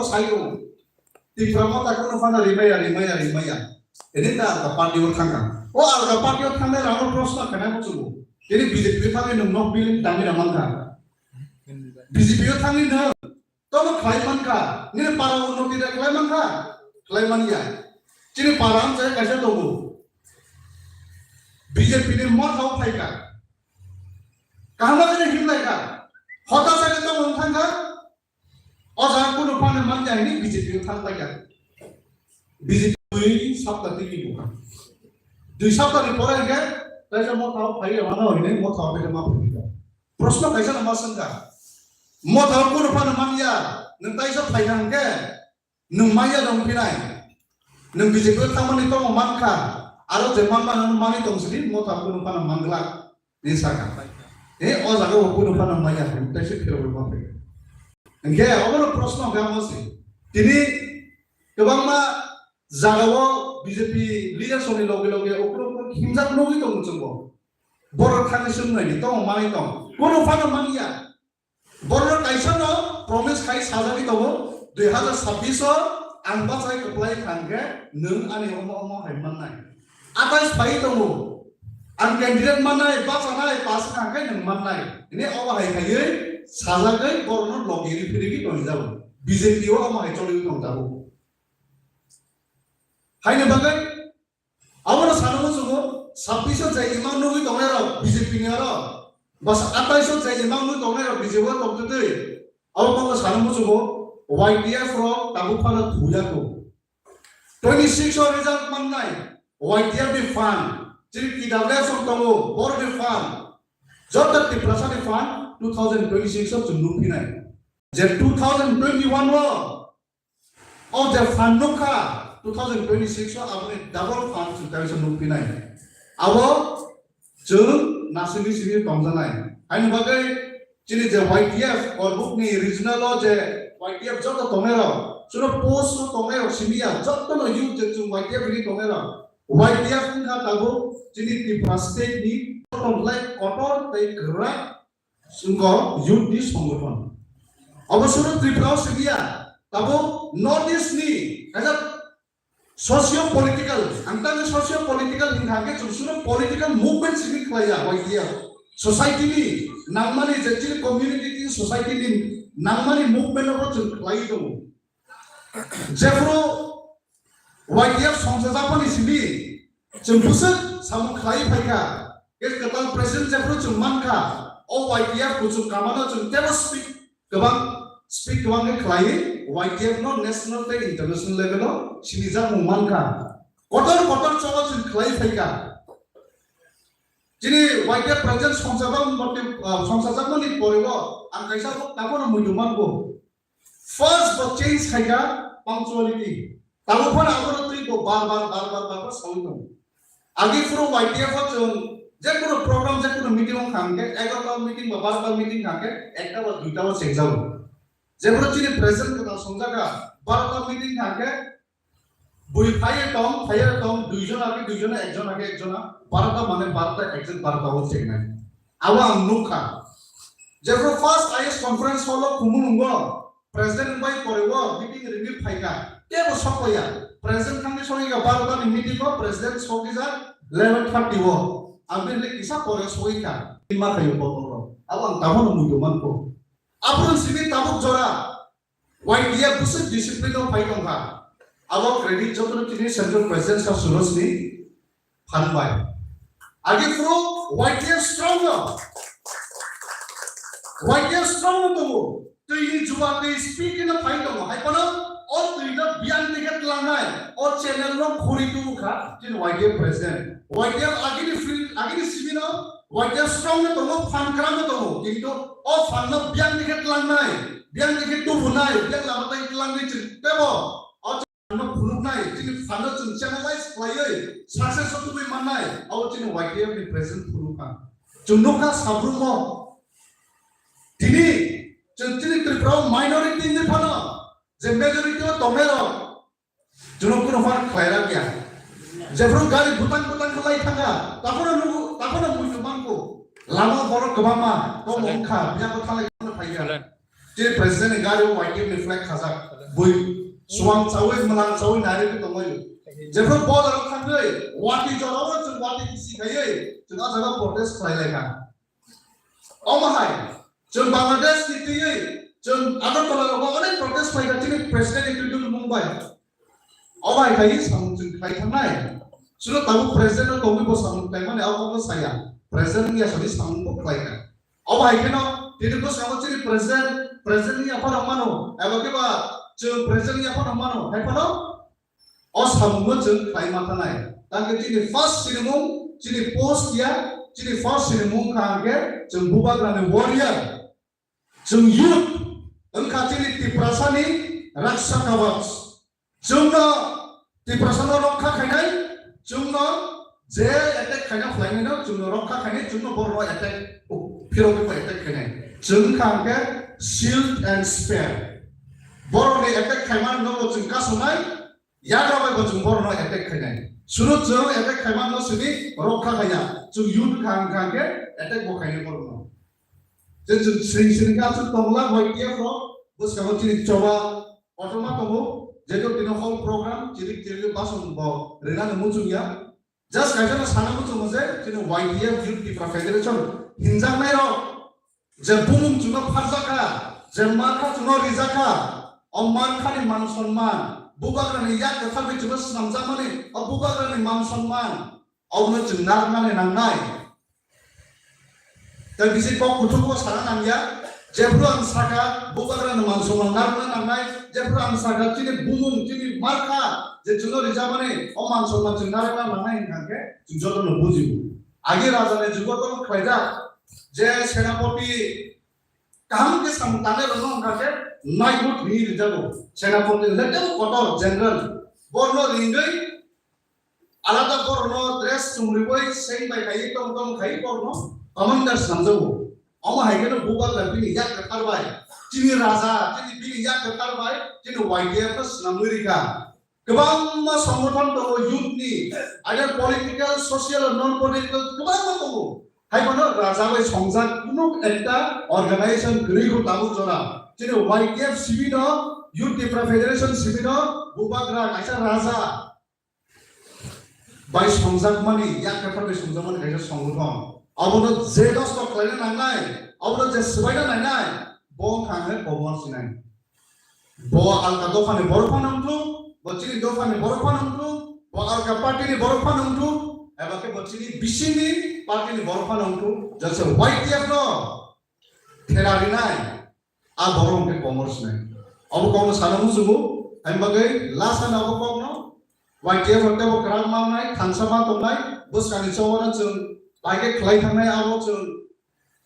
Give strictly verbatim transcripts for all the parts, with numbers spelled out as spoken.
Sayo. Tipra Motha kuno phano rimaya, rimaya, rimaya. Ini ta alka party o thangka. O alka party o thangnai rang no prosno khanai mo chugo. Ini B J P o thangwi nwng nok building tangwi na mankha. B J P o thangwi nwng tono khlai mankha. Nini para unnoti da khlai mankha. Khlai manya. Chini para amchai kaisa tongo. B J P ni Motha o phaika. Kaham khe himlaika. Hota sa khe tongwi thangkha. O jaga kunu phano manya hini B J P o thang paikha. B J P dui sapta tini bukha. Dui sapta ni pore hingke taisa Motha o phai rwmano hini Motha o khe ma phai. Prosno kaisa no ma swngkha. Motha o kunu phano manya, nwng taisa phai thang khe nwng manya dong phinai. Nwng B J P o thangmani tongmo mankha. Aro je manma nwng manwi tong sini Motha o kunu phano manglak. Ni saka. Eh, o jaga o kunu phano manya hwn, tei se phirogwi ma phai. Hingke obono prosno hwnkhe amo se. Tini kwbangma jaga o B J P leadership ni loge loge okoro okoro himjak nugwi tongo chwngbo. Borok thani swngnai ni tongo manwi tong. Kunu phano manya. Borok kaisa no promise khai sajagwi tongo, dui hazar sabbish o ang bachai kwplai kha hwnkhe nwng ani omo omo hai mannai. Atais phai tongo, ang candidate mannai, bachanai, pass kha hwnkhe nwng mannai. Hini obo hai khaiwi sajagwi borokno logi ri phirigwi tonijago. B J P o omo hai choliwi tongjago. Haini bagwi Abono sana muchungo, sabbish o je imang nugwi tongnai rok, B J P ni aro, bas atais o je imang nugwi tongnai rok, B J P o tongtwtwi. Abo bono sana muchungo, Y T F rok tabuk phano thuya ko. Twenty six o result mannai, Y T F ni fund, chini T W F rok tongo, bor ni fund, joto Tiprasa ni fund, two thousand twenty six o chwng nukphinai. Je two thousand twenty one o, O je fund nukha, two thousand twenty six o aboni double fund chwng kaisa nukphinai. Abo chwng nasingwi simi tongjanai. Haini bagwi chini je Y T F, Korbuk ni regional o je Y T F joto tongnai rok, chwngno post o tongnai rok simi ya, joto no youth je chwng Y T F ni tongnai rok. Y T F wngkha tabuk chini Tripura state ni kotor lai kotor tei kwrak Sungko youth ni songothon. Obo suru Tripura o simiya, tabo North East ni kaisa socio political, ang tang socio political hingkha khe chwng suru political movement simi khlaiya, Y T F. Society ni nangmani je chini community ni society ni nangmani movement obo chwng khlai tongo. Jephru Y T F songsa japani simi, chwng bwswk samung khlai phaikha, khe kwtal president jephru chwng mankha, o Y T F kuchuk kamano chwng tebo speak kwbang, speak kwbang khe khlai, Y T F no national tei international level o sinijakmung mankha. Kotor kotor choba chwng khlai phaikha. Chini Y T F president songsa jakmani, ah, songsa jakmani poreo ang kaisa bo tabono muitu mango. First bo change khaikha punctuality. Tabuk phano abono twi bo bar bar, bar bar, bar bar sawi tongo. Agi phuru Y T F o chwng je kono program, je kono meeting wng kha hwnkhe egarota meeting ba barota meeting kha hwnkhe ekta ba duita o chengjago. Jephru chini president kwtal songjakha, barota meeting kha hwnkhe bui phaiye tong, phaiye tong, duijon age duijon, ekjon age ekjon, barota mane barota, exact barota o chengnai. Abo ang nukha. Jephru first I S conference hall o kumu nungo, president bai pore o meeting ringwi phaikha. Tebo sokya. President thangwi sokya barota ni meeting o president sokjak eleven thirty o. Ang bini kisa pore sokya. Ma khayo botol rok. Abo ang tabono muitu manko. Aphuru simi tabuk jora. Y T F bwswk discipline o phai tongkha. Abo credit jotono tini central president sa Suraj ni phan bai. Agi phuru Y T F strong no. Y T F strong no tongo. Twi ni juba twi speed no phai tongo. Hai phano o twi no biyang twi khe tlangnai. O channel no khuri tubu kha. Tini Y T F president. Y T F agini field, agini simi no Y T F strong no tongo, phan kwrak no tongo. Kintu o phan no biyang twi khe tlangnai. Biyang twi khe tubunai, biyang lama tai tlang ni chwng tebo. O chwng no phunuknai, chini phan no chwng channelize khlaiwi success o tubui mannai, abo chini Y T F ni president phunukha. Chwng nukha sabrum o. Tini chwng chini Tripura o minority ni phano je majority o tongnai rok, chwng no kunu phano khlai rak ya. Jephru gari butang butang khlai thanga, taphano nugu, taphano muitu mangku. Lama borok kwbangma, to mungkha, biyang ko thalai phano phaiya. Chini president ni gari o Y T F ni flag khajak. Bui suang chawi, mwlang chawi nai rwgwi tonglaio. Jephru border o thangwi, wati jorao chwng wati kisi khaiwi, chwng a jaga protest khlai lai kha. Omo hai, chwng Bangladesh ni twiwi, chwng Agartala rogo onek protest khlai kha, chini president ni twi twi mung bai. Omo hai khai samung chwng khlai thangnai. Suno tabuk president no tongwi bo samung khlai mani, abo bo saya. President ni asadi samung bo khlai kha. Obo hai kheno, tini bwskango chini president, president ni yapha rok mano, eba khe ba chwng president ni yapha rok mano, hai phano o samungno chwng khlai ma thanai. Tangkhe chini first sinimung, chini post ya, chini first sinimung kha hwnkhe chwng bubagrani warrior, chwng youth, wngkha chini Tiprasani Raksa Kavach. Chwngno Tiprasano rokha khainai, chwngno je attack khaina phlainaino chwngno rokha khainai, chwngno borokno attack, phirogwi attack khainai. Chwng wngkha hwnkhe shield and spear. Borokni attack khaimano chwng kasonai, yagra bai bo chwng borokno attack khainai. Suno chwng attack khaimano simi rokha khaiya, chwng youth wngkha hwnkhe attack bo khainai borokno. Je chwng sring sring khe aswk tongla Y T F rok, bwskango chini choba kotorma tongo, jeto tino hall program chirik chirik basong bo rinani muchung ya. Just kaisa no sana muchungo je chini Y T F Youth Tipra Federation hinjaknai rok je bumung chwngno pharjakha, je markha chwngno rijakha, o markhani man sonman, bubagrani yak kwtharni chwngno swnamjakmani o bubagrani man sonman, obono chwng narwknani nangnai. Tei bisi kok kuthukgo sana nangya, jephru ang sakha, bubagrano man sonman narwkna nangnai, jephru ang sakha, chini bumung, chini markha, je chwngno rijamani, o man sonman chwng narwkna nangnai hwnkha khe, chwng jotono bujibo. Agi rajani jugo tong khlaijak, je senapoti kaham khe samung tangnai rokno hwnkha khe, naigwt hinwi rijago. Senapoti hwnkhe tebo kotor general, borno ringwi, alada borokno dress chumriwi seng bai khaiwi tong tong khaiwi borokno commander swnamjago. Omo hai kheno bubagra bini yak kwthar bai, chini raja, chini bini yak kwthar bai, chini Y T F no swnamwi rikha. Kwbangma songothon tongo youth ni, either political, social, non political, kwbangma tongo. Hai phano raja bai songjak kunu ekta organization kwrwi kho tabuk jora. Chini Y T F sibi no, Youth Tipra Federation sibi no, bubagra kaisa raja bai songjakmani, yak kwthar bai songjakmani kaisa songothon. Abono je nosto khlaina nangnai, abono je swbaina nainai, bo wngkha hwnkhe Komor Sinai. Bo alka dophani borok phano wngthok, bo chini dophani borok phano wngthok, bo alka party ni borok phano wngthok, eba khe bo chini bisingni party ni borok phano wngthok, jase Y T F no thera rinai, a borok hwnkhe Komor Sinai. Obo kokno sana muchungo, haini bagwi last ano obo kokno Y T F hwnkhe bo kwrak mangnai, thansa ma tongnai, bwskangni chobano chwng bai khe khlai thangnai, abo chwng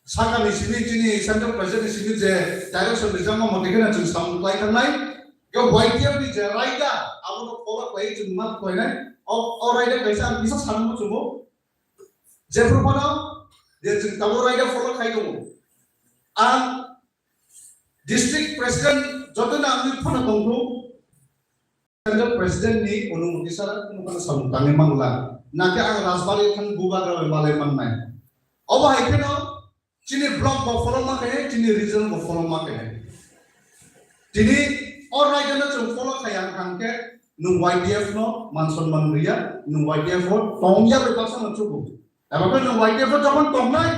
sakani simi chini Central President ni simi je direction rijak ma mote kheno chwng samung khlai thangnai. Yo Y T F ni je raida, abono follow khlai chwng ma khlainai. O, o raida kaisa ang kisa sana muchungo. Jephru phano je chwng tabuk raida follow khai tongo. Ang district president jotono ang phano tongthok, central president ni onumoti sara kunu phano samung tangwi mangla. Nakhe ang Rajbari thang bubagra bai malai mannai. Obo hai kheno chini block bo follow ma khe, chini region bo follow ma khe. Tini o raida no chwng follow khai ang hwnkhe nwng Y T F no man sonman riya, nwng Y T F o tongya bai baksa no chubu. Abo khe nwng Y T F o jokhon tongnai,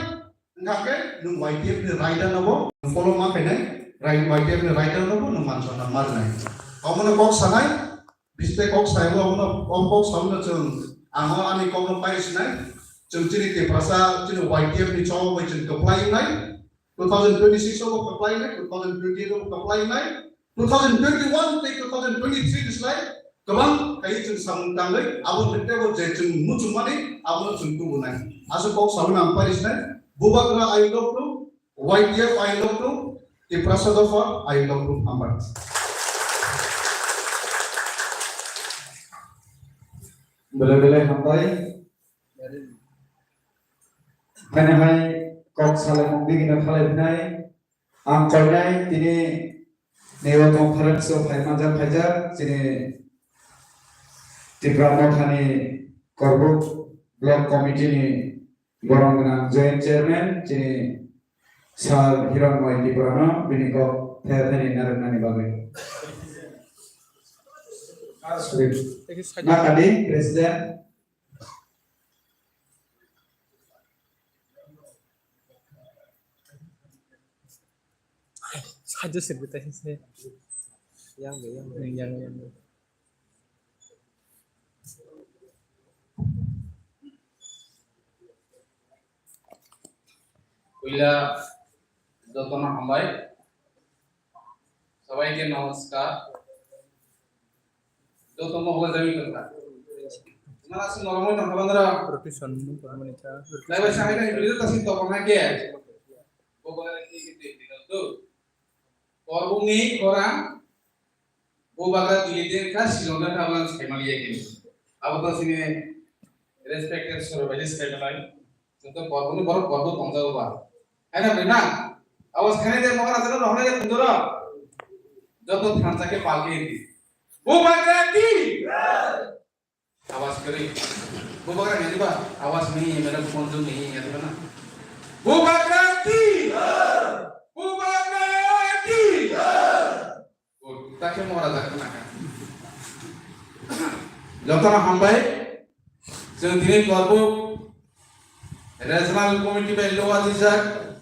hwnkha khe nwng Y T F ni raida no bo follow ma khainai, rai-, Y T F ni raida no bo nwng man sonman ma rwnai. Omono kok sanai, bisi kok sai bo omono, o kok sa no chwng, ang o ani kok no pai sinai, chwng chini Tiprasa, chini Y T F ni chong bai chwng kwplai wngnai, two thousand twenty-six o bo kwplai wngnai, two thousand twenty-eight o bo kwplai wngnai, two thousand twenty-one tei two thousand twenty-three ni slai kwbang khai chwng samung tangwi abo hwnkhe bo je chwng muchungmani abono chwng tubunai. Aswk kok sawi nang pai sinai, Bubagra I love you, Y T F I love you, Tiprasa Dopha I love you, hambai. Belai belai hambai. Khaina hai kok salaimung bigino khalai phinai. Ang koinai tini neo conference o phai manjak phaijak chini Tipra Mothani Korbuk Block Committee ni borong gwnang Joint Chairman chini Sir Hiranmoy Tripurano bini kok the thani narwknani bagwi. Sorry. Nakadi, President. Saja sirbi tadi sih. Yang be, yang be. Yang, yang. Puila jotono hambai. Sabaike namaskar. Joto mohla jami kota. Mana sing normal nang kalandra. Rotation nung kalamani cha. Lai bai sai kai video tasin to kona ke. Bo kona ki ki ti ti tu. Korbungni khorang. Bubagra Delhi de kha Shillong de kha bwlang saimaliya kini. Abo to sini respected sir bai saimalai. Joto korbungni borok korbo tongjago ba. Hai na bai na? Abo sainai de mohra jalo rohonai de tongjago. Joto thansa ke palki di. Bubagra di. Awas kari. Bubagra ni ba? Awas ni, mera phone jung ni, ya na? Bubagra di. Bubagra di. Takhe mora dak na. Jotono hambai. Jeng dini korbo Regional Committee bai lo ajijak.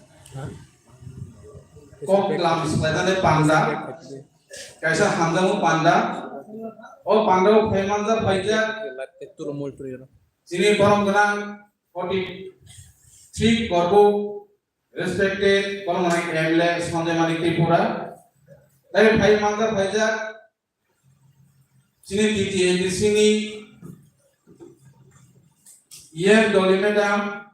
Kok lam selaidane panda. Kaisa hamjamu panda. O panda o phai manja phaijak. Chini borom gwnang forty three korbo. Respected, borok nai M L A Sanjay Manik Tripura. Tai phai manja phaijak. Chini T T A D C ni E M Dolly Madam.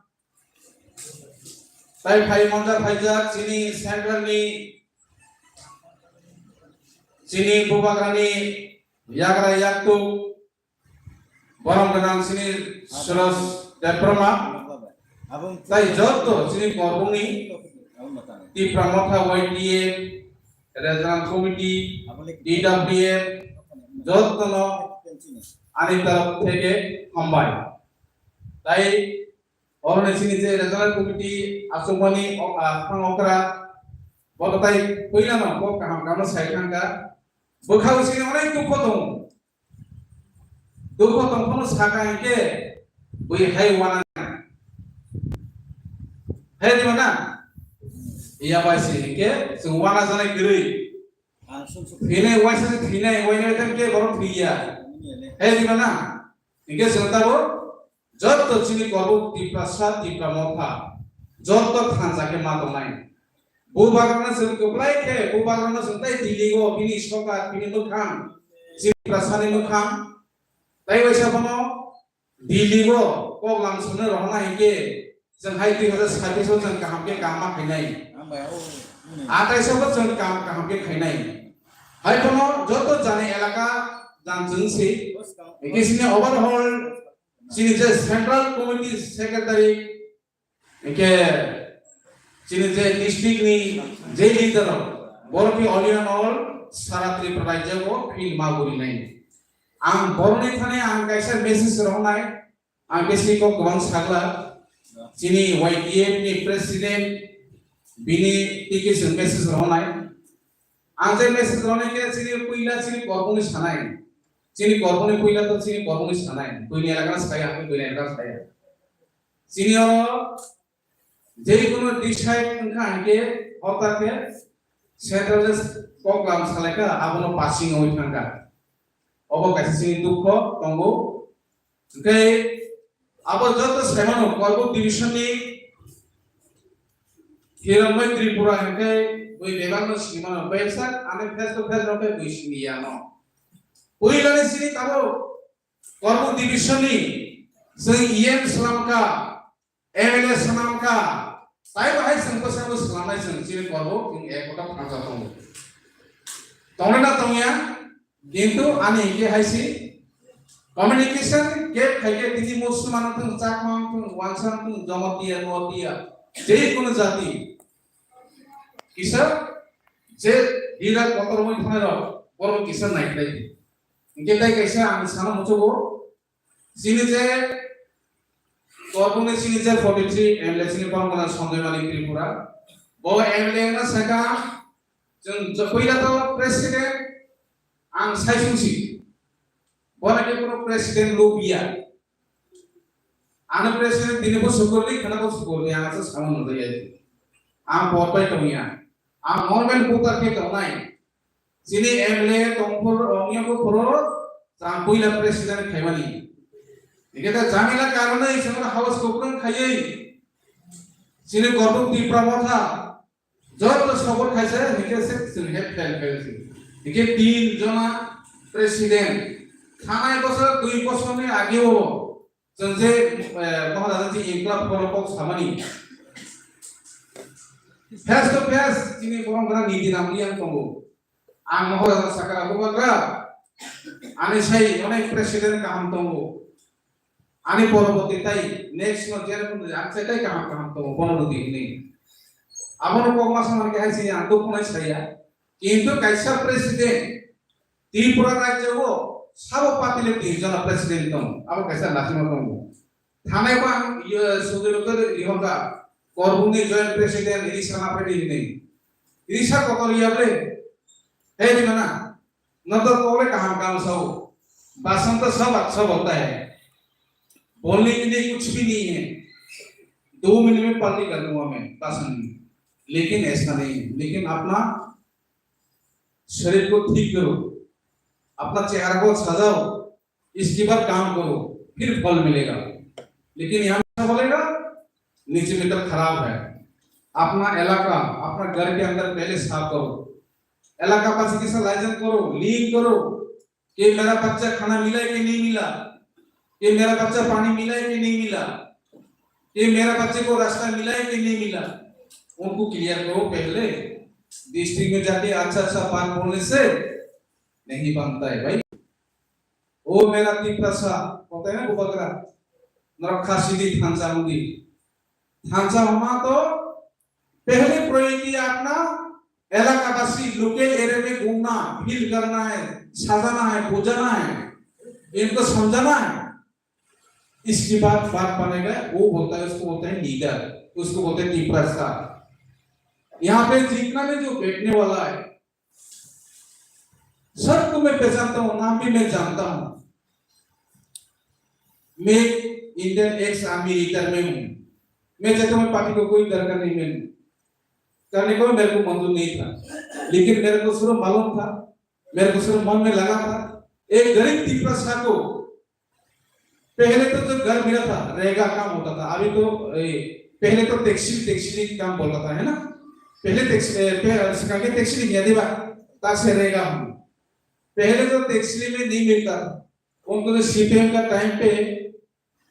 Tai phai manja phaijak. Chini central ni, chini Bubagrani yagra yaktu. Borom gwnang chini Suresh Debbarma, tai joto chini korbungni Tipra Motha Y T F, Regional Committee, D W F, jotono ani taraf theke hambai. Tai oroni chini je Regional Committee achukmani o, a, phang okra, bo tai puilano kok kaham kaham sai thangkha. Bwkhao chini onek dukho tongo. Dukho tongphano saka hinkhe bui hai wana. Hai di mana? Iya bai si hinkhe chwng wana janai kwrwi. Thwinai waisa se thwinai, wainai bai khe borok thwiya. Hai di mana? Hinkhe chwng tabo Joto chini korbuk Tiprasa, Tipra Motha, joto thansa khe ma tongnai. Bubagrano chwng kwplai khe, Bubagrano chwng tai Delhi o bini sokar, bini mwkhang, Tiprasani mwkhang. Tai waisa bono Delhi o kok lam swnwi rohorna hinkhe chwng hai dui hazar sabbish o chwng kaham khe kaham ma khainai. Atais o bo chwng kaham kaham khe khainai. Hai bono joto jani elaka jan chwng si. Hinkhe sini overall Chini je Central Committee Secretary, hinkhe chini je district ni je leader rok, borok ni all in all sara Tripura rajyo o phin ma guri nai. Ang borok ni thani ang kaisa message rohornai, ang besi kok kwbang sagla, chini Y T F ni president bini tiki se message rohornai. Ang je message rohornai khe chini puila chini korbung ni sanai. Chini korbung ni puila to chini korbung ni sanai. Buini elaka saya, buini elaka saya. Chini oro je kono decide wngkha hinkhe hota khe central kok lam salaikha abono passing oi thangkha. Obo kaisa chini dukho tongo. Hinkhe abo joto saimano Korbuk division ni Hiranmai Tripura hinkhe bui bebak no sinimano, bebak ani face to face no khe bui siniya no. Puila ni sini tabo Korbuk division ni chwng E M slamkha, M L A slamkha, tai bahai chwng bwskango slamnai chwng chini Korbuk chwng ek kotor thansa tongo. Tongnai na tongya? Kintu ani hinkhe hai se communication gap khaikhe tini Musulman wngthung, Chakma wngthung, Wansa wngthung, Jamatia, Nuatia, je kono jati kisa je birat kotor wngwi thangnai rok borok kisa naikhlai. Hinkhe tai kaisa ang sana muchugo, chini je Korbukni chini je forty three M L A chini borok gana Sanjay Manik Tripura, bo M L A wngna saka. Chwng je puila to president ang saisungsi. Bo nai khe kono president lobya. Ano president tini bo sukurli, khana bo sukurli, ang asa sama nujaya. Ang bor bai tongya. Ang normal voter khe tongnai. Chini M L A tongphuru, ongya bo phuru, chang puila president khaimani. Hingke ta jamila karone isang house koprang khaiye. Chini Korbuk Tipra Motha, joto support khaisa, hingke se chwng he fail, fail se. Hingke tin jona president, thanai bosor, dui bosor ni age o, chwng je, eh, Maharaja ji inklab kono kok samani. Face to face, chini borok gra niti nam yang tongo. Ang Maharaja sakha, Bubagra, ani sai onek president kaham tongo. Ani poroboti tai next no jera phunu ang sai tai kaham kaham tongo, bono rwdi hwnwi. Abono kok ma samani khe hai se ang dukhu nai saya. Kintu kaisa president, Tripura rajyo o sabo party le tin jona president tongo. Abo kaisa national tongo. Thanai bo ang, iyo, sugwi rwkhe rihorkha, Korbukni joint president Risa Naphedi hwnwi. Risa kotor ya ble? He di mana? No to kole kaham kaham sao. Basan to sab achha bolta hai. Bolne ke liye kuch bhi nahi hai. Do minute mein party kar dunga main, basan mein. Lekin aisa nahi hai. Lekin apna sharir ko thik karo. Apna chehra ko sajao. इसके बाद काम करो, फिर फल मिलेगा। लेकिन यहाँ क्या बोलेगा? नीचे में तो खराब है। अपना इलाका, अपना घर के अंदर पहले साफ करो। इलाका पासी के साथ लाइजन करो, लिंक करो कि मेरा बच्चा खाना मिला है कि नहीं मिला, कि मेरा बच्चा पानी मिला है कि नहीं मिला, कि मेरा बच्चे को रास्ता मिला है कि नहीं मिला, उनको क्लियर करो पहले। डिस्ट्रिक्ट में जाके अच्छा अच्छा बात बोलने से नहीं बनता है भाई। ओ मेरा तिप्रसा, होता है ना बुबाग्रा, नरक खासी दी थांसा हुंदी। थांसा हुआ तो पहले प्रायोरिटी अपना इलाकावासी, लोकल एरिया में घूमना, फील करना है, सजाना है, बुझाना है, इनको समझाना है। इसके बाद बात बनेगा, वो बोलता है, उसको बोलते हैं लीडर, उसको बोलते हैं तिप्रसा। यहाँ पे जितना भी जो बैठने वाला है, सबको मैं पहचानता हूँ, नाम भी मैं जानता हूँ। मैं इंडियन एक्स आर्मी रिटायरमेंट हूँ। मैं चाहता हूँ, मैं पार्टी को कोई दरकार नहीं, मैं करने को मेरे को मंजूर नहीं था, लेकिन मेरे को शुरू मालूम था, मेरे को शुरू मन में लगा था, एक गरीब तिपरा को पहले तो जो घर मिला था, रेगा काम होता था, अभी तो, ए, पहले तो टेक्सटाइल, टेक्सटाइल काम बोलता था, है ना? पहले टेक्स-, ए, पे-, उसका के टेक्सटाइल नहीं दिया, तब से रेगा हम। पहले तो टेक्सटाइल में नहीं मिलता था। उनको जो सीपीएम का टाइम पे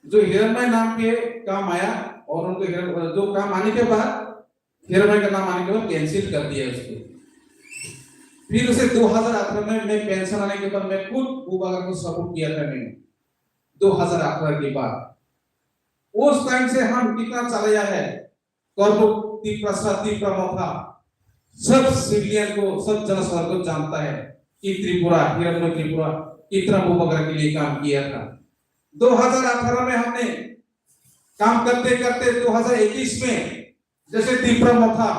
जो हिरणमय नाम के काम आया और उनको हिरण-, जो काम आने के बाद हिरणमय का नाम आने के बाद कैंसिल कर दिया उसको। फिर उसे दो हज़ार अठारह में मैं पेंशन आने के बाद मैं खुद बुबाग्रा को सपोर्ट किया था मैंने, दो हज़ार अठारह के बाद। उस टाइम से हम कितना चलाया है, करबुक तिप्रसा, तिप्रा मोथा, सब सिविलियन को, सब जनसाधारण को जानता है कि त्रिपुरा, हिरणमय त्रिपुरा कितना बुबाग्रा के लिए काम किया था। दो हज़ार अठारह में हमने काम करते करते दो हज़ार इक्कीस में जैसे तिप्रा मोथा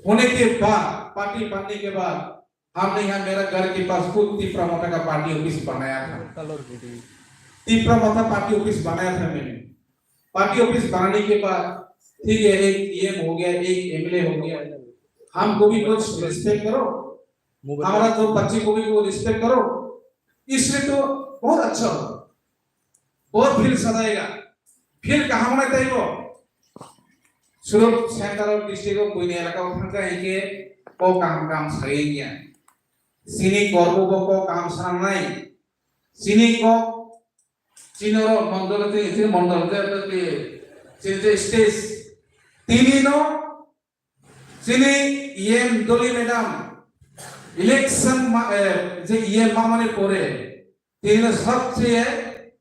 होने के बाद, पार्टी बनने के बाद, हमने यहाँ मेरा घर के पास खुद तिप्रा मोथा का पार्टी ऑफिस बनाया था। तिप्रा मोथा पार्टी ऑफिस बनाया था मैंने। पार्टी ऑफिस बनाने के बाद ठीक है, एक ईएम हो गया, एक एमएलए हो गया, हमको भी कुछ रिस्पेक्ट करो, हमारा जो बच्चे को भी वो रिस्पेक्ट करो। इसलिए तो बहुत अच्छा हो, बहुत फील्ड सजाएगा, फील्ड कहाँ बनाए तैयार हो। Surok central district o buini elaka o thangkha hingke kok kaham kaham sai ya. Chini korbo bo kok kaham sanai. Chini kok, chini oro mondol te, chini mondol te, chini je stage. Tini no, chini E M Doli madam, election ma, eh, je E M mamani pore, tini no sobcheye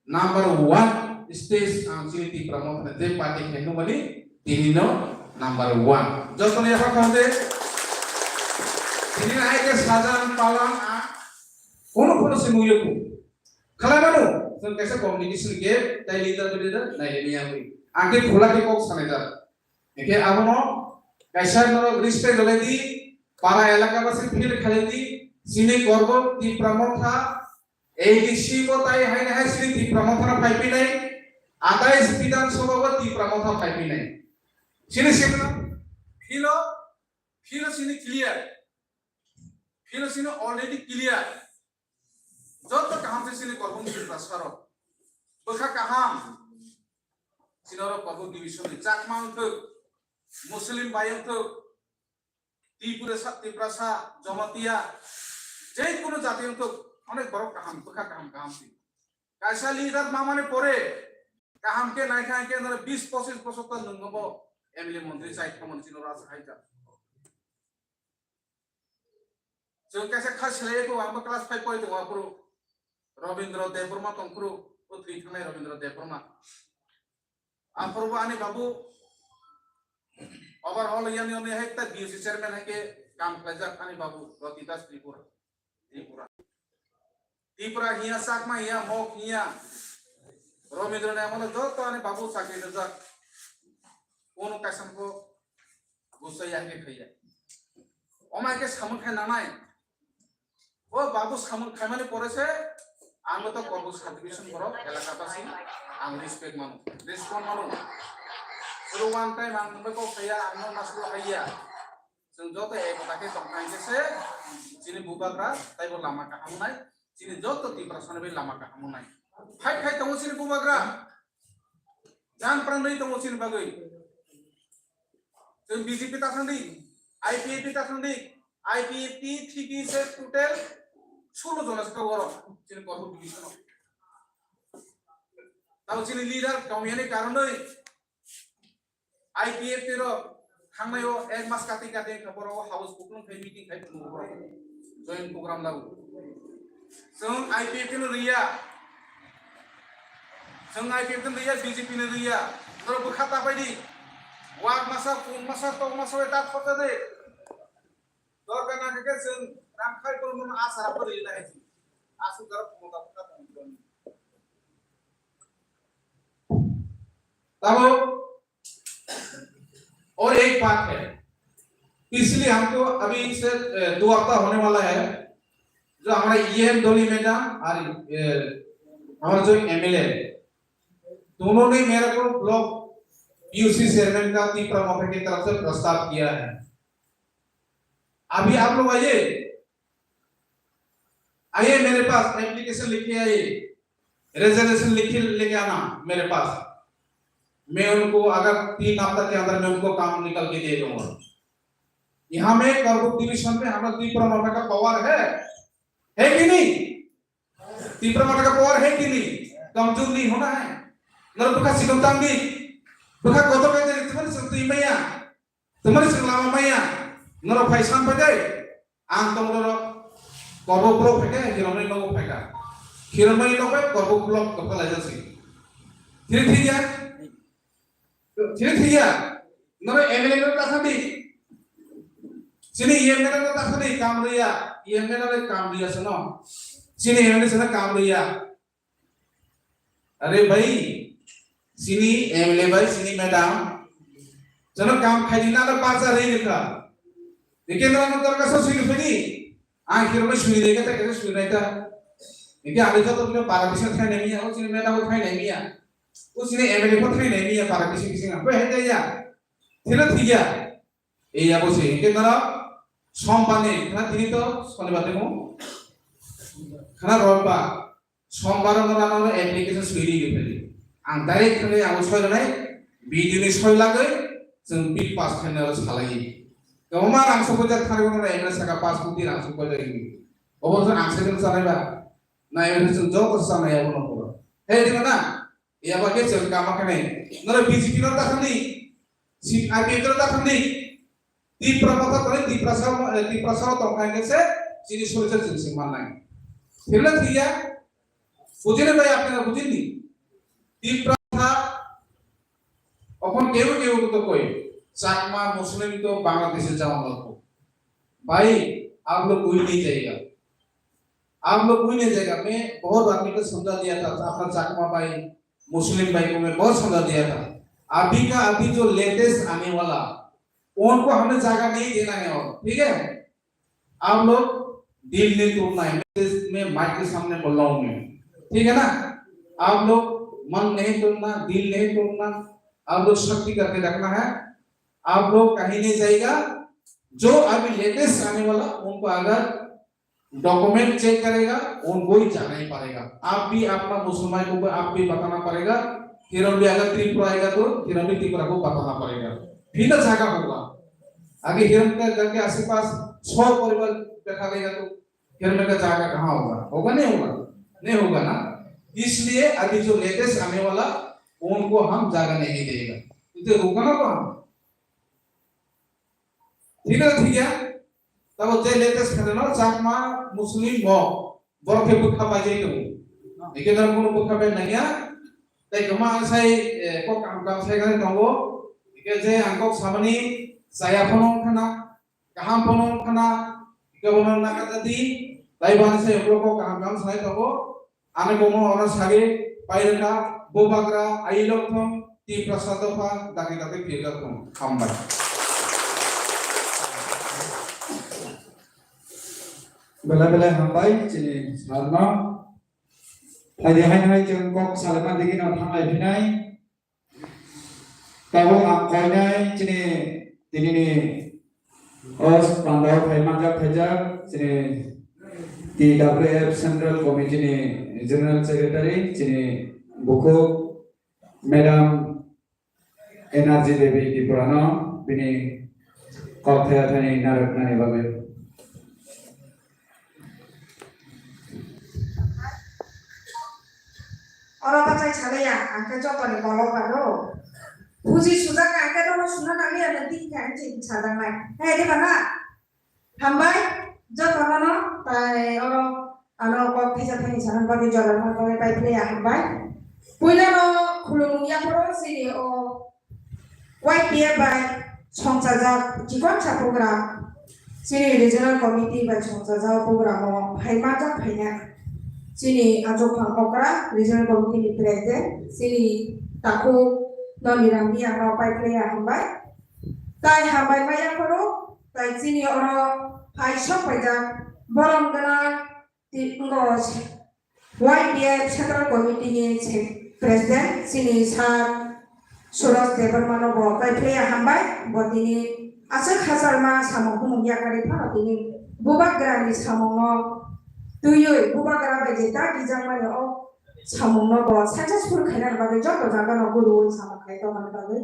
number one stage ang chini Tipra Motha je party khendu mani tini no number one. Joto no yapha khonde. Tini no aike sajang palang a kono kono se muyo ku. Khala mano, jeng kaisa communication gap, tai leader by leader, nai ni yang. Ang ke khula ke kok sanai da. Eke abono kaisa no respect rwlai di, para elaka basi feel khalai di, chini korbo Tipra Motha, A D C bo tai haino hai sini Tipra Motha no phai pinai, atais Bidhan Sabha bo Tipra Motha phai pinai. Sini sini philo, philo sini clear. Philo sini already clear. Joto kaham se sini Korbung Tiprasa rok. Bwkha kaham. Sini oro Korbung division ni Chakma wngthok, Muslim bai wngthok, Tiprasa, Tiprasa, Jamatia, je kono jati wngthok, onek borok kaham, bwkha kaham kaham si. Kaisa leader mamani pore kaham ke naikha ke nara bis pochis bosor ta nungbo M L A montri chai thamani sini oro asa hai jak. Chwng kaisa kha selai ko ang bo class five pori tongo aphuru Robindra Debbarma tongphuru, o thwi thangnai Robindra Debbarma. Aphuru bo ani babu overhaul yani oni hai ta B U C chairman hai ke kam khlaijak ani babu Roti Das Tripura. Tripura. Tripura hiya, Chakma hiya, Mok hiya. Robindra ni amolo joto ani babu chakri rijak. Kono kaisa ko gusai ya ke khaiya. Omai ke samung khai nanai. O babu samung khaimani pore se ang to Korbuk subdivision borok elaka basi ang respect mano, respond mano. Suru one time ang mungbai kok khaiya, ang no naslo khaiya. Chwng joto ekota khe tongkha hinkhe se chini bubagra taibo lama kaham nai, chini joto Tiprasani bai lama kaham nai. Phai khai tongo chini bubagra. Jang prangnwi tongo chini bagwi. Chwng B J P ta thangdi, I P F T ta thangdi, I P F T thiki se total solo jona se oro chini Korbuk division o. Tamo chini leader tongmani karonwi I P F T rok thangnai o ek mas kati kati wngkha borok o house buklung khai meeting khai phunuk borok join program lago. Chwng I P F T no riya, chwng I P F T no riya, B J P no riya, norok bwkha ta pai di. Wak masa, pun masa, tok masa bai ta khorcha de. Dorkar na khe chwng ram khai tongmano asara pori na hai. Asuk darok khomota bwkha tong. Tamo और एक बात है, पिछले हमको अभी से, ए, दो हफ्ता होने वाला है, जो हमारा E M Dolly मैडम और, ए, हमारा जो M L A, दोनों ने मेरे को block B U C chairman का तीपरा मोर्चा की तरफ से प्रस्ताव किया है। अभी आप लोग आइए, आइए मेरे पास, एप्लीकेशन लिख के आइए, रेजोल्यूशन लिख के लेके आना मेरे पास। मैं उनको अगर तीन हफ्ता के अंदर मैं उनको काम निकाल के दे दूंगा। यहाँ में करबुक डिवीजन में हमारा तीपरा मोर्चा का पावर है, है कि नहीं? तीपरा मोर्चा का पावर है कि नहीं? कमजोर नहीं होना है। नर बुखा सिकम तांगी, बुखा कोतो के तेरे तुम्हारे संतुई मैया। Tamani chwng lama maya, norok phai san phai dai, ang tong norok Korbuk block phai khe, Hiromani nogo phai kha. Hiromani nok bai Korbuk block kok kha laijak si. Thiri thik ya? Thiri thik ya? Norok M L A no ta thang di. Chini M L A no ta thang di, kam rwya, M L A no kam rwya sano. Chini M L A sano kam rwya. Are bhai, chini M L A bhai, chini madam, jono kam khaidi na, na bacha rei rikha. Dikhe na, na dorkar sa sui rikha ni. Ang kiro mai sui rikha ta, kiro sui rikha. Dikhe ani joto bini para bisa thai nai miya, o chini madam o thai nai miya. O chini M L A pho thai nai miya, para bisa bisa nga. Bai hai ya. Thila thiya. Ei abo se, hingke norok sombani, khana tini to sonibar temo, khana robar, sombar no rano no application sui ri pheli. Ang direct khani ang soi ranai, B D O ni soi lagoi, chwng bill pass khainai oro salai. Kwbangma rang sokojak thani bono M L A saka pass koti rang sokojak ini. Obo se ang se salai ba, na M L A chwng joto salai abo no poro. He di na, Yaba khe chwng kama khe nai. Norok B J P no ta thangdi, C-, I P F no ta thangdi. Tipra motha tongwi Tiprasa, eh, Tiprasa o tong kha hingke se chini solution chwng se mannai. Thikla thikya? Bujini bhai, apni na bujini? Tiprasa okhon keu keu to koi. Chakma Muslim to Bangladesh e jama lagbo. Bhai, aap log koi nahi jayega. आप लोग कोई नहीं जाएगा। मैं बहुत आदमी को समझा दिया था, अपना चाकमा भाई, मुस्लिम भाई को मैं बहुत समझा दिया था। अभी का अभी जो लेटेस्ट आने वाला, उनको हमें जगह नहीं देना है और, ठीक है? आप लोग दिल नहीं तोड़ना है, मैं माइक के सामने बोल रहा हूँ मैं, ठीक है ना? आप लोग मन नहीं तोड़ना, दिल नहीं तोड़ना, आप लोग शक्ति करके रखना है। आप लोग कहीं नहीं जाएगा। जो अभी लेटेस्ट आने वाला, उनको अगर डॉक्यूमेंट चेक करेगा, उनको ही जाना ही पड़ेगा। आप भी अपना मुसलमान को, को आप भी बताना पड़ेगा। हिरन भी अगर त्रिपुरा आएगा तो हिरन भी त्रिपुरा को बताना पड़ेगा, फिर ना जागा होगा। आगे हिरन का घर के आसपास सौ परिवार बैठा रहेगा तो हिरन का जागा कहाँ होगा? होगा, नहीं होगा? नहीं होगा ना। इसलिए अभी जो लेटेस्ट आने वाला, उनको हम जागा नहीं देगा, इसे रोकना तो हम। ठीक है, ठीक है। Tabo je latest kheno Chakma Muslim mo borok khe bwkha pai jai tongo. Eke dam kono bwkha pai nangya. Tai kwma ang sai, eh, kok kaham kaham sai gani tongo. Eke je ang kok samani chaya phono khana, kaham phono khana, eke bono nakajadi. Tai bani sai ulo kok kaham kaham sai tongo. Ani bomo oro sari pairwkha, bubagra, ailok thung, Tiprasa dopha, dagi dagi phirjak thung. Hambai. Belai belai hambai, chini sarno. Phaidi hai hai chwng kok salma digi no thanglai phinai. Tabuk ang koinai chini tinini o pandao phai manjak phaijak chini T W F Central Committee ni General Secretary chini bukhuk Madam Energy Devi Tripura no bini kok thaya thani narwknani bagwi. Oro bachai salaiya, ang khe jotoni kolok bado. Buji sujak ang khe nono suna nangliya, nang tini khe ang chini sajaknai. He, diba na? Hambai, jotono no, tai oro ano kok thisa thani sana bagwi jora bagwi pai phlaiya hambai. Puila no khulumung yaphoro chini o Y P F bai songchajak chikon sa program, chini regional committee bai songchajak program o phai manjak phaina chini Achukphang Okra regional committee ni president chini Takhuk Noniram Reang no pai phlaiya hambai. Tai hambai maya phuru tai chini oro phai sok paijak borom gwnang Ti-, ngo Y P F Central Committee ni se-, President chini Sir Suraj Debbarma no bo pai phlaiya hambai, bo tini aswk hacharma samung humung yakarwi phano tini bubagra ni samung no twiwi bubagra bai je dagi jakmani o samung no bo successful khainani bagwi joto jaga no guru samung khai tongmani bagwi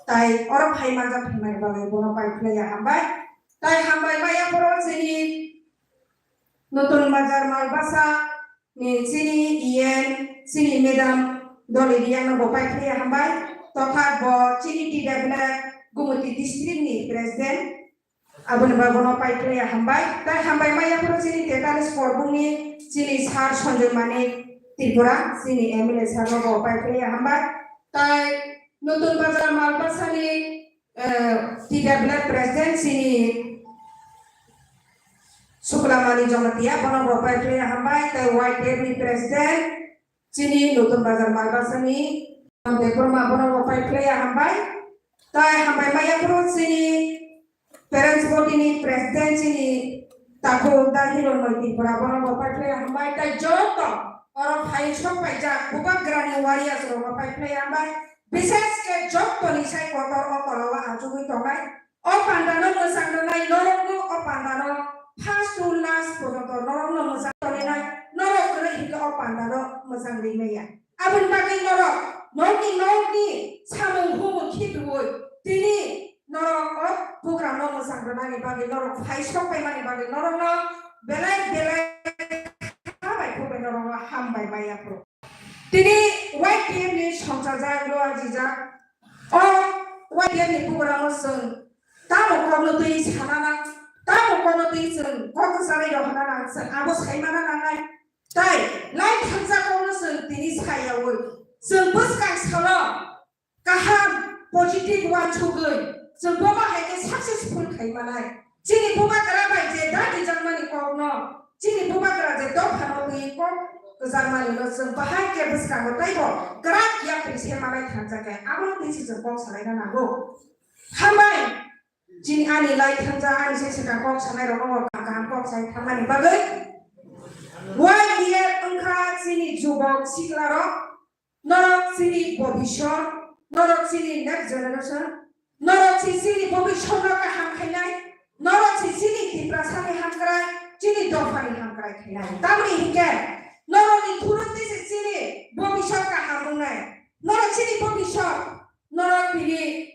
tai oro phai manjak phaimani bagwi bono pai phlaiya hambai. Tai hambai maya phuru chini Nutun Bazar Malbasa ni chini E N, chini Madam Doli Reang no bo pai phlaiya hambai. Totha bo chini T W F Gumoti District ni President, aboni bagwi no pai phlaiya hambai. Tai hambai maya phuru chini Tetanus Porbung ni chini Sir Sanjoy Manik Tripura, chini M L A sir no bo pai phlaiya hambai. Tai Nutun Bazar Malbasa ni eh, T W F President chini Suklamani Jamatia, bono bo pai phlaiya hambai, tai Y T F ni President chini Nutun Bazar Malbasa ni Debbarma, bono bo pai phlaiya hambai, tai hambai maya phuru chini Parents Body ni President chini Takhuk Da Hironmoi Tripura, bono bo pai phlaiya hambai, tai joto oro phai sok paijak bubagrani warriors rok bo pai phlaiya hambai. Bishesh khe joto ni sai kotor o tola o achugwi tongnai. O panda no mwchang rwnai norok no o panda no first to last porjonto norok no mwchang tongnai, norok kwrwi hinkhe o panda no mwchang rwi maya. Aboni bagwi norok norokni nokni samung humung khibiwi tini norok o program no mwchang rwnani bagwi norok phai sok paimani bagwi norok no belai belai kha bai khuk bai norok no hambai maya phuru. Tini Y T F ni songchajak, luajijak. O Y T F ni program o chwng tamo kokno twi sana nang, tamo kokno twi chwng kok kwcharwi rohorna nang, chwng abo sai mana nangnai. Tai lai thansa kokno chwng tini sai yaui. Chwng bwskang salo kaham positive uansugwi chwng bobo hai khe successful khai manai. Chini bubagra bai je dagi jakmani kokno, chini bubagra je dophano twi kok kwchangmani no chwng bahai khe bwskango teibo kwrak yapri se manai thansa khe abono twi se chwng kok salaina nango. Hambai, chini ani lai thansa ani se swkang kok sanai rokno kaham kok sai thangmani bagwi. Y D F wngkha chini jubok siklarok, norok chini bobisor, norok chini next generation, norok si chini bobisor no kaham khainai, norok si chini Tiprasani hamkrai, chini dophani hamkrai khainai. Tamni hinkhe norokni thuruk twi se chini bobisor kaham wngnai, norok chini bobisor, norok tini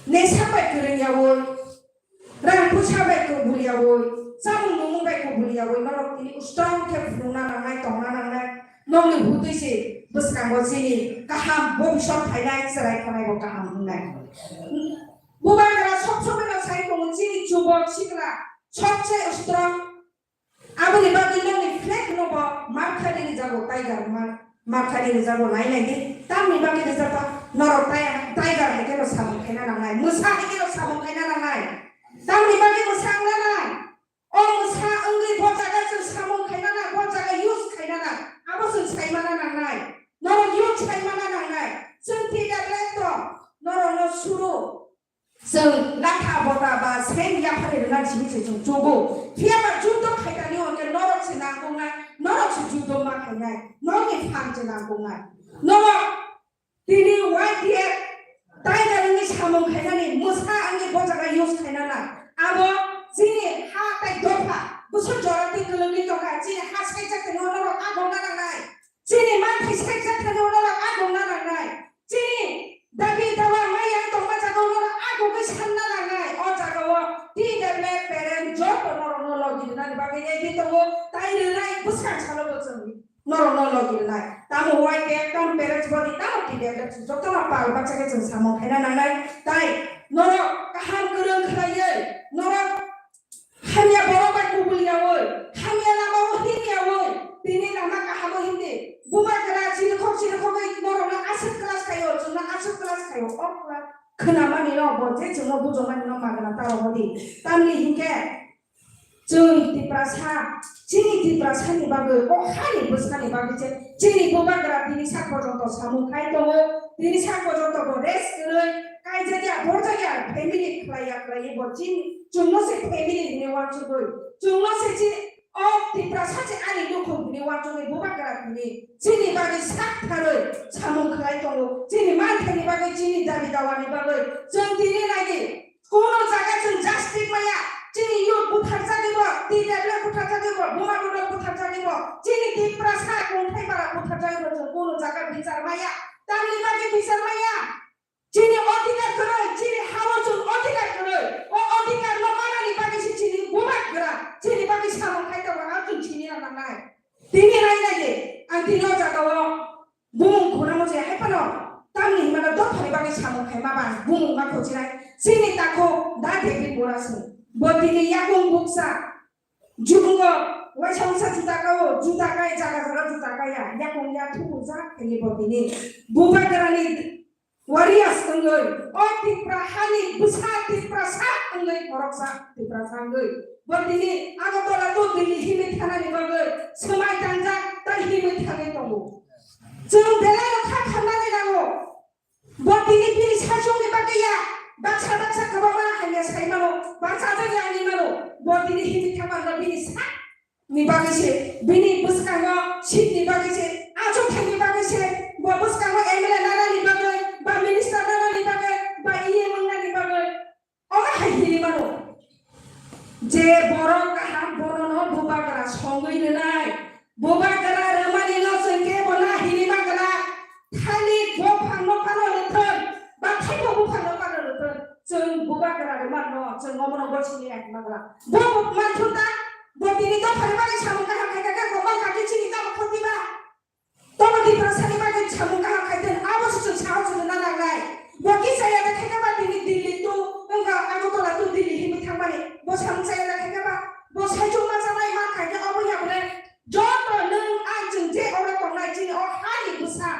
Nesa bai kwrwng yaui, rang puisa bai kubul yaui, chamung nungmung bai kubul yaui, norok tini strong khe phunukna nangnai, tongna nangnai, nokni hutui se bwskango chini kaham bobisot phainai, chwrai khonai bo kaham wngnai. Bubagra sob somoi no sai tongo chini chubok sikla sobse strong. Aboni bagwi nokni flag no bo markha ri rijago, tiger mar-, markha ri rijago, nai nai di. Tamni bagwi rijak ba norok tai-, tiger hai khe no samung khaina nangnai, mwsa hai khe no samung khaina nangnai. Tamni bagwi mwsa wngna nai. O mwsa wngwi bo jaga chwng samung khaina na, bo jaga use khaina na, abo chwng saimana nangnai. Norok use saimana nangnai. Chwng T W F to norok no suru. Chwng latha bota ba seng yaphari rwna simi se chwng chugo. Phiya ba judo khaitani hwnkhe norok se nangkuknai, norok se judo ma khainai, norokni phan se nangkuknai. Norok tini Y D F tiger wngwi samung khainani, mwsa wngwi bo jaga use khainana. Abo chini ha tai dopha, bwswk jora twi kwlwngwi tongkha, chini ha saijak tongma norok agongna nangnai. Chini manthai saijak thani ulo rok agongna nangnai. Chini dabi dawa maya tongma jaga ulo rok agogwi sanna nangnai. O jaga o T W F parent joto norok no logi rwnani bagwi ready tongo. Tai rwnai bwskang salo bo chwng norok no logi rwnai. Tamo Y D F tam parents body tamo T W F joto no pal baksa khe chwng samung khaina nangnai. Tai norok kaham kwrwng khlaiwi norok Hamya borok bai kubul yaui, hamya lama o him yaui, tini lama kaham o him di. Bubagra chirikhok chirikhok bai norok no aswk class khaio, chwng no aswk class khaio, o class khwnamani no bo je chwng no bujokmani no magwna ta rogo di. Tamni hinkhe chwng Tiprasa, chini Tiprasa ni bagwi, o ha ni bwsa ni bagwi se chini Bubagra tini sak porjonto samung khai tongo, tini sak porjonto bo rest kwrwi, kaijakya, borjakya, family khlaiya, khlaiwi bo chini Chwngno se family hinwi uansugwi, chwngno se chini o Tiprasa se ani nukhung hinwi uansugwi Bubagra hinwi chini bagwi sak tharwi samung khlai tongo. Chini manthaini bagwi, chini dabi dawani bagwi chwng tini nai di. Kuno jaga chwng justice maya, chini youth butharjagwi bo, T W F butharjagwi bo, Buma Borok butharjagwi bo, chini Tiprasa kungthai bara butharjagwi bo chwng kuno jaga bichar maya. Tamni bagwi bichar maya? Chini odhikar kwrwi, chini ha-o chwng odhikar kwrwi. O odhikar no manani bagwi se chini Bubagra chini bagwi samung khai tongo, ang chwng chini rw nangnai. Tini nai nai di, ang tini o jaga o bumung khunamo se hai phano tamni hinmano dophani bagwi samung khai ma ba bumung ma khochinai. Chini takhuk da David Bora se. Bo tini yakung buksa. Jubungo waisa wngsa juta ka-o, juta kai, jaga jaga juta kaya, yakung ya thubujak, tini bo tini Bubagrani warriors wngwi, o Tipra hani bwsa Tiprasa wngwi, khoroksa Tiprasa wngwi. Bo tini Agartala to Delhi himwi thanani bagwi swmai tangjak, tai himwi thangwi tongo. Chwng belai no kha khamnani nango. Bo tini bini saichungni bagwi ya, baksa baksa kwbangma hamya sai mano, baksa jani ani mano. Bo tini himwi thangma no bini sakni bagwi se, bini bwskango seat ni bagwi se, achukthani bagwi se, bo bwskango M L A nanani bagwi, ba minister nanani bagwi, ba E M wngnani bagwi. Omo hai hini mano. Je borok kaham bono no Bubagra songwi rwnai. Bubagra rwmani no chwng kebo na hini magwna. Thani buphang no phano rwthwn, ba thaibo buphang no phano rwthwn. Chwng Bubagra rwmani no chwng omo no gosini yak magwna. Bo manthu ta, bo tini dophani bagwi samung kaham khai kha, khe bo mangkha khe chini tamo khoti ba. Tobo Tiprasani bagwi samung kaham khai thung, abo se chwng sahos rwna nangnai. Bo kisa ya da khe ba tini Delhi to, wngkha Agartala to Delhi hinwi thangmani. Bo samung chaya da khe ba, bo saichung ma chanai ma khai khe obo ya bole. Joto nwng ang chwng je oro tongnai chini o hani bwsa,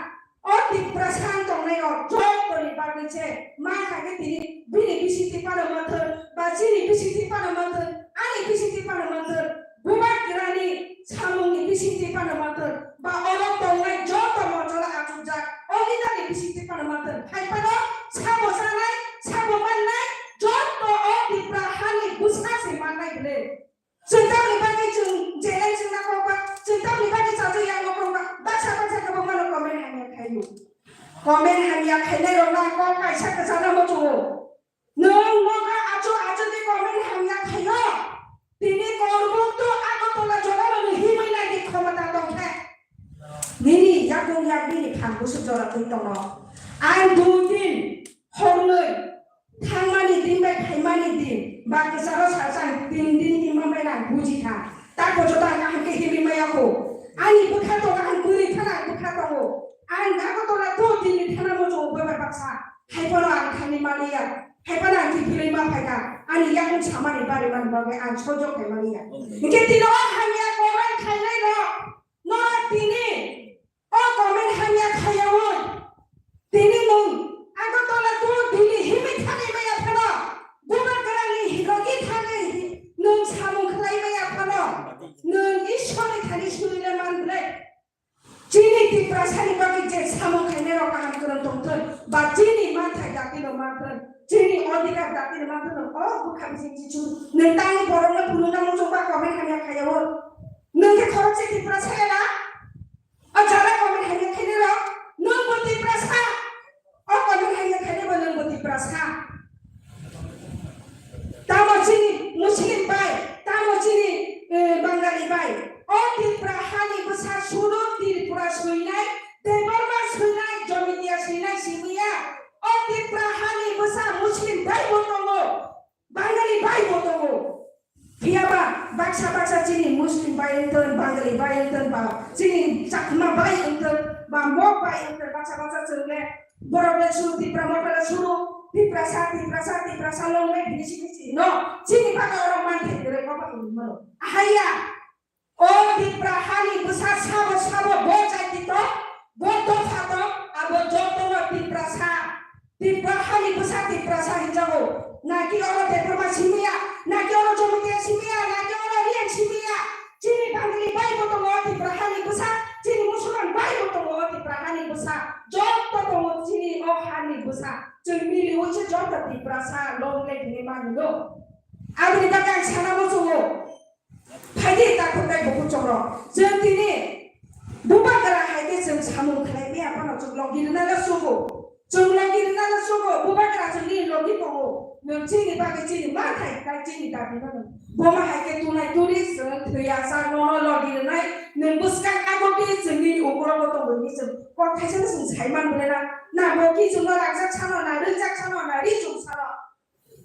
o Tiprasa ang tongnai rok jotoni bagwi se ma khai khe tini bini bisi tiphano manthor, ba chini bisi tiphano manthor, ani bisi tiphano manthor. Bubagrani samungni bisingtwi phano manthor, ba oro tongnai joto mochola achukjak, o leaderni bisingtwi phano manthor. Hai phano sabo chanai, sabo mannai, joto o Tipra hani bwsa se mannai bwle. Chwng tamni bagwi Comment hamya khainai rok no ang kok kaisa kwchana muchungo. Nwng nogo achu achu di comment hamya khaio. Tini Kormuk to Agartala jorano ni himwi nai di khomota tong khe. Nini yakung yak nini phan busu jora twi tongo. Ang dui din hornwi thangmani din bai phaimani din ba kwcharo salsa ang tin din himma bai ang buji kha. Ta kojo ta ang kaham khe himwi maya kho. Ani bwkha tongo ang bwrwi phano ang bwkha tongo. Ang Agartala to tini thana muchungo bai bai baksa. Hai phano ang thani maliya. Hai phano ang kiphilwi ma phaikha. Ani yakung samani bari mani bagwi ang sojok khai maliya. Hwnkhe tino o hamya comment khainai rok. Norok tini o comment hamya khaiyaui. Tini nwng Agartala to tini himwi thani maya phano. Bubagrani logi thani nwng samung khlai maya phano. Nwng Ishwarni thani suri le man ble. Chini Tiprasani bagwi je samung khainai rok kaham kwrwng tongthun, ba chini manthai datino manthun, chini odhikar datino manthun, o bwkha bising chichu, nwng tangni borokno phunukna muchungba comment hamya khaiyaui. Nwng khe khorokse Tiprasa ela? O jara comment hamya khainai rok, nwng bo Tiprasa? O comment hamya khainai bo nwng bo Tiprasa? Tamo chini Muslim bai, tamo chini, eh, Bangali bai. O Tipra hani bwsa suru Tripura swinai, Debbarma swinai, Jamatia swinai simiya. O Tipra hani bwsa Muslim bai bo tongo, Bangali bai bo tongo. Phiya ba baksa baksa chini Muslim bai wngton, Bangali bai wngton ba chini Chakma bai wngton ba Mok bai wngton, baksa baksa chwng le borok le suru Tipra Motha le suru Tiprasa, Tiprasa, Tiprasa long le bini simi si no chini bagwi oro man thai kwrwi kok wngwi mano. Ahaya. O Tipra hani bwsa sabo sabo bo jati to, bo dopha to, abo jotono Tiprasa. Tipra hani bwsa Tiprasa hinjago. Naki oro Debbarma simiya, naki oro Jamatia simiya, naki oro Reang simiya. Chini Bangali bai bo tongo Tipra hani bwsa, chini Musulman bai bo tongo Tipra hani bwsa. Joto tongo chini o hani bwsa. Chwng mili uchi joto Tiprasa long le hini mani do. Aboni bagwi ang sana muchungo. Phaidi takhuk tei bukhuk chongrok. Chwng tini bubagra hai khe chwng samung khlai maya phano chwng logi rwna le sugo. Chwng logi rwna le sugo, bubagra chwng nini logi tongo. Nwng chini bagwi chini ma thai, tai chini dabi no nwng. Bo ma hai khe tunai turi chwng thwiya sa nono logi rwnai. Nwng bwskang agoti chwng nini ukologo tongo hinwi chwng kok thaisa no chwng sai man bwle na. Na bo kichwng no rangchak sano, na rwngjak sano, na ri chwng sano.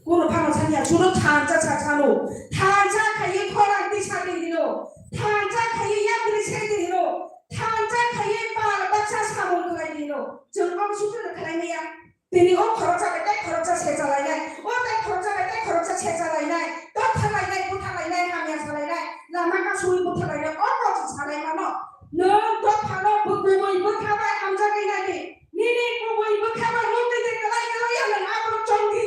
Kunu phano sanya, chwngno thansa sa sano. Thansa khaiwi khorang tisa di hino. Thansa khaiwi yapri se di hino. Thansa khaiwi pal baksa samung khlai di hino. Chwng omo sukhe no khlai maya. Tini o khoroksa bai tei khoroksa secha lainai. O tei khoroksa bai tei khoroksa secha lainai. Totha lainai, butha lainai, hamya sa lainai. Lama ka sui butha lainai. O kok sa laimano. Nwng dophano bwkubui bwkha bai hamjagwi nai di. Nini kubui bwkha bai mukti de kwlai kwlai ya nwng abono chongdi.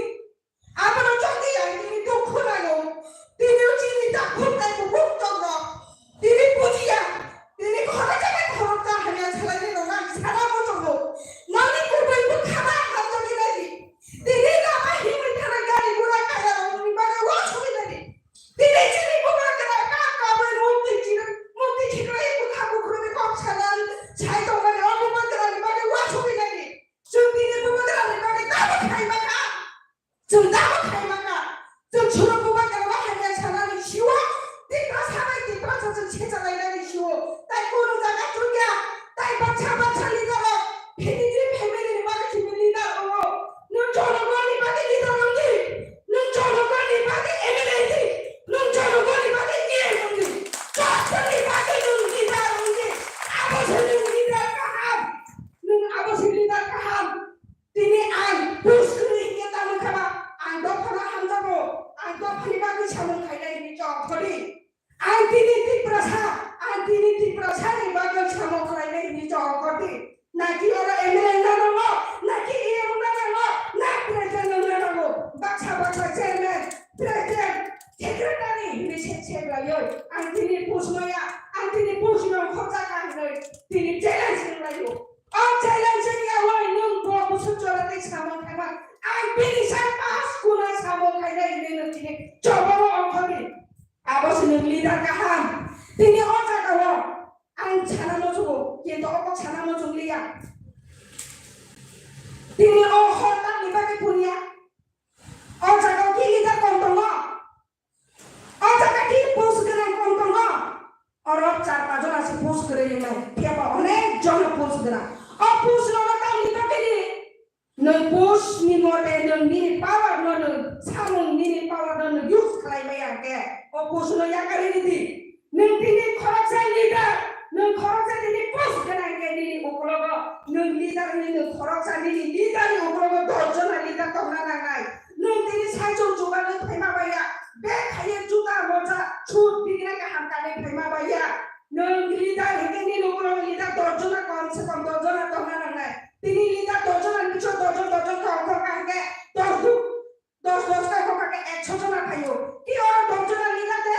Abono chongdi ya, tini dukhu nango. Tini chini dakhuk tei bukhuk tongo. Tini bujiya. Tini khoroksa bai khoroksa hamya salai ni nong nang sana bo tongo. Nangni kubui bwkha bai hamjagwi nai di. Tini lama himwi thana gari gura kaya rok ni bagwi wa sugwi nai di. Tini chini bubagra ka kabui mukti chini mukti chini bwkha bukhuk ni kok sana sai tongmani o bubagra ni bagwi wa sugwi nai di. Chwng tini bubagra ni bagwi tamo khai maka. Chwng tamo khai maka. Chwng chwng bubagra no hamya sanani siwo. Tiprasa bai Tiprasa chwng secha lainani siwo. Tai kunu jaga chwngya. Tai baksa baksa leader rok. Phini je family ni bagwi chwngno leader wngo. Nwng jonogoni bagwi leader wngdi. Nwng jonogoni bagwi M L A wngdi. Nwng jonogoni bagwi E M wngdi. Jottoni bagwi nwng leader wngdi. Abo se nwng leader kaham. Nwng abo se leader kaham. Tini ang push kwrwi hinkhe tamo kha ba, ang dophano hamjago, ang dophani bagwi samung khainai hwnwi chong khodi. Ang tini Tiprasa, ang tini Tiprasani bagwi samung khlainai hwnwi chong khodi. Naki oro M L A na nango, naki E M na nango, na president na nango, baksa baksa chairman, president, secretary hwnwi se se laioi. Ang tini push maya, ang tini push no khorjak ang hwnwi tini challenge wnglaio. O challenge wngya oi nwng bo bwswk jora tei samung khaima. Ang bini sai pas kuna samung khainai hinwi nwng tini choboro ongkhordi. Abo se nwng leader kaham. Tini o jaga o ang sana muchungo, kintu o kok sana muchungliya. Tini o hor tamni bagwi phunukya? O jaga o ki leader kom tongo? O jaga ki post gwnang kom tongo? Oro char pach jona se post kwrwi wngnai, phiya ba onek jona post gwnang. O post rok no tamni bagwi di? Nwng post ni mote nwng nini power no nwng samung nini power no nwng use khlai maya hwnkhe o post no yakarwi ridi. Nwng tini khoroksa leader, nwng khoroksa tini post gwnang hwnkhe nini ukologo nwng leader hwnwi nwng khoroksa nini leader ni ukologo dos jona leader tongna nangnai. Nwng tini saichung chubalwi phaima baiya, bag khaiwi juta moja suit bigre kaham kanwi phaima baiya. Nwng leader hwnkhe nini ukologo leader dos jona kom se kom dos jona tongna nangnai. Tini leader dos jona ni bisingo dos jon dos jon kok kok hwnkhe dos jon dos dos kok kok hwnkhe ekso jona phaio. Ki oro dos jona leader de?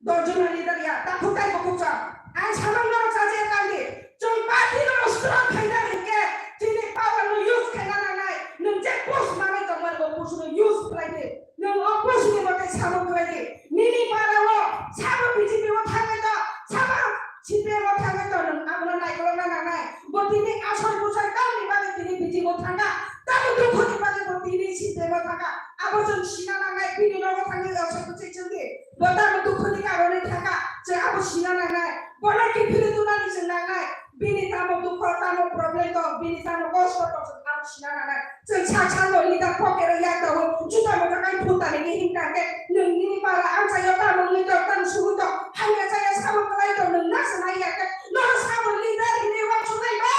Dos jona leader ya, ta khutai bo kuksa. Ang samang norok saje kandi. Chwng party no strong khaina hwnkhe, chini power no use khaina nangnai. Nwng je post manwi tongmani bo post no use khlai di. Nwng o post ni mote samung khlai di. Nini para o sabo B J P o thangwi to, sabo C P M o thangwi to, nwng abono naikolokna nangnai. Bo tini asol bwsai tamni bagwi tini B J P o thangkha. Tamo dukho ni bagwi bo tini C P M o thangkha. Abo chwng sina nangnai, bini nogo thangwi asol bwsai chwng di. Bo tamo dukho ni karone thangkha, chwng abo sina nangnai. Bono kiphilwi tunani chwng nangnai. Bini tamo dukho, tamo problem tong, bini tamo kosto tong, chwng abo sina nangnai. Chwng sak salo leader pocket o yak dago, juta motor kai phutani ni himkha khe, nwng nini para amchaio tamo wngwi tong, tamo sugwi tong, hamya chaya sabo kwlai tong, nwng na sanai ya khe, nono sabo leader hinwi uansuknai ba?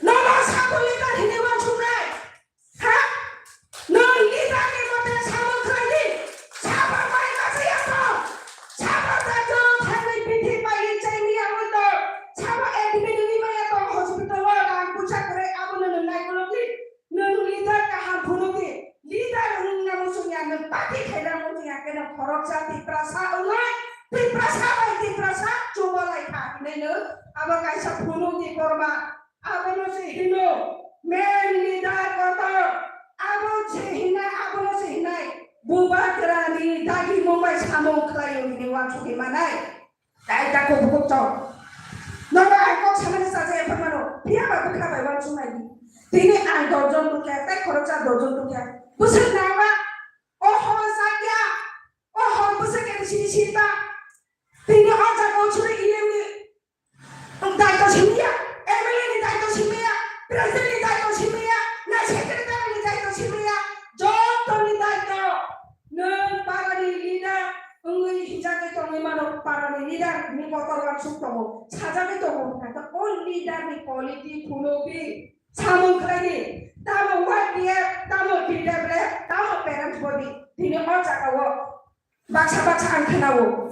Nono sabo leader hinwi uansuknai? Ha? Nwng leader ni mote sabo khlai di. Sabo bai ma chaya tong. Sabo daito thangwi bithi bai chai miya wngwi tong. Sabo admit wngwi maya tong hospital o rang puisa kwrwi abono nwng naikologwi. Nwng leader kaham phunukdi, leader wngna muchungya, nwng party khaina muchungya, khe nwng khoroksa Tiprasa wngnai, Tiprasa bai Tiprasa chubalai kha hinwi nwng abo kaisa phunukdi korma. Abono se hino main leader kotor, abo se hinai, abono se hinai bubagrani dagimung bai samung khlaio hinwi uansugwi manai. Dai da kok bukuk chok. Nono ai kok samani saja ya pharmano. Phiya ba bwkha bai uansuk nai di. Tini ang dorjon tukya, tei khoroksa dorjon tukya. Bwswk nangma. O hor sakya. O hor bwswk khe sini sita. Tini o jaga o churi E M ni daito simiya. M L A ni daito simiya. President ni daito simiya. Na secretary ni daito simiya. Joto ni daito. Nwng para ni leader. Wngwi hinjagwi tongwi mano, parani leader ni kotor uansuk tongo, sajagwi tongo, hwnkhe o leader ni quality phunukdi, samung khlaidi, tamo Y P F, tamo T W F, tamo parents body, tini o jagao baksa baksa ang khnao.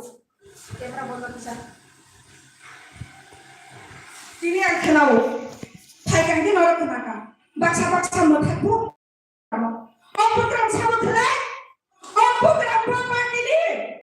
Camera bondo kisa. Tini ang khnao. Phaikang di norok khnakha. Baksa baksa mwthangkuk. O program sabo khlai, o program bo bai